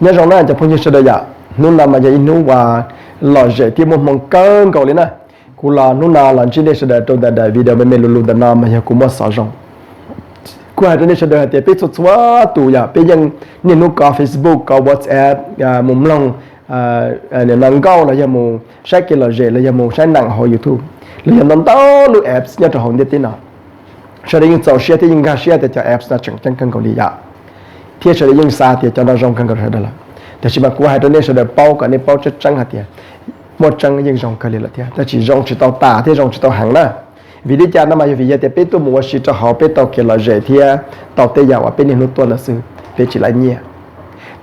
Nyob zoo na cov phooj ywg sawv daws yom, hnub no mas yog ib hnub uas lom zem thiab muaj hmoo kawg nkaus li na. Kuv los hnub no los ntsib nej sawv daws rau ntawm daim video me me lus lus ntawm no mas yog kuv muaj xov zoo. Kuv hais rau nej sawv daws hais tias peb txhua txhua tus yom, peb yeej niaj hnub kov Facebook, kov WhatsApp, mus mloog no nkauj los yog mus saib kev lom zem los yog mus saib neeg hauv YouTube, los yog ntau ntau lub apps nyob rau hauv ntiaj teb no. Sawv daws yeej txaus siab thiab yeej nkag siab tias cov apps no tseem ceeb kawg nkaus li yom, thiab sawv daws yeej xav tias cov no zoo kawg nkaus rau sawv daws lawm. Tiam sis mas kuv hais rau nej sawv daws paub kom nej paub tseeb tseeb hais tias muaj tseeb yeej zoo kawg li lawm thiab, tab sis zoo tsis tau tas thiab zoo tsis tau heev na. Vim li cas no mas yog vim yog tias peb tuaj mus ua si rau hauv peb tau kev lom zem thiab tau tej yam uas peb niaj hnub tuaj ntawd xwb, peb tsis laib nyiaj.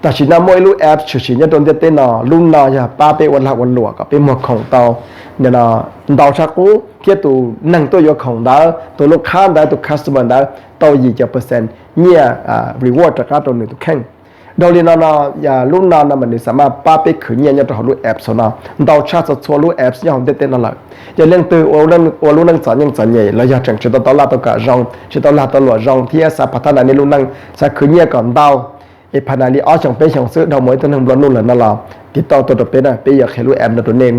Tam sim no muaj ib lub app tshwm sim nyob rau ntiaj teb no, lub no yog pab peb ua lag ua luam kom peb muag khoom tau ntau tshaj qub, thiab tus neeg tuaj yuav khoom ntawd, tus lub qhab ntawd, tus customer ntawd tau yim caum percent nyiaj reward rov qab rau nws tus kheej. Dhau li no no, lub no no mas nws xam maj pab peb khwv nyiaj nyob rau hauv lub apps no ntau tshaj txhua txhua lub apps nyob hauv ntiaj teb no lawm. Yog leej twg ua lub neej txom nyem txom nyem los yog tseem tsis tau tau laj tau kam zoo, tsis tau lag tau luam zoo thiab xav pab thab na nej lub neej, xav khwv nyiaj kom ntau, es phaj na li ob xyoos peb xyoos xwb dhau mus ib tug neeg nplua nuj lawm no los tiv tauj tuaj rau peb na, peb yuav qhia lub app no rau nej,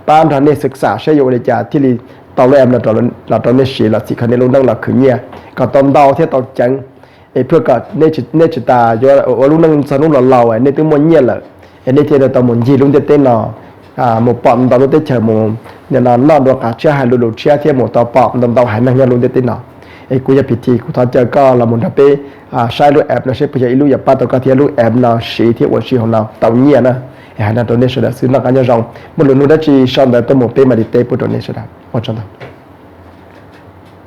pab nrog nej xwm xam saib yuav ua li cas thiaj li tau lub app no los rau nej siv los txhim kho nej lub neej los khwv nyiaj kom tau ntau thiab tau ceev. Es pliag kom nej tsis tas yuav ua lub neej txog hnub laus laus nej twb muaj nyiaj lawm, es nej thiaj tau mus ncig lub ntiaj teb no, mus pom ntau lub teb chaws, mus noj dua qab tshiab hais lus lus tshiab thiab mus tau pom ntau ntau haiv neeg nyob lub ntiaj teb no. Es kuv yog P T, kuv thov caw koj los mus nrog peb saib lub app no seb puas yog ib lub yuav pab tau koj thiab lub app no siv thiab ua si hauv no tau nyiaj na. Es hais no rau nej sawv daws xwb, noj qab nyob zoo, muaj lus nug dab tsi sau ntawv tuaj mus peb mam li teb pub rau nej sawv daws. Ua tsaug ntau.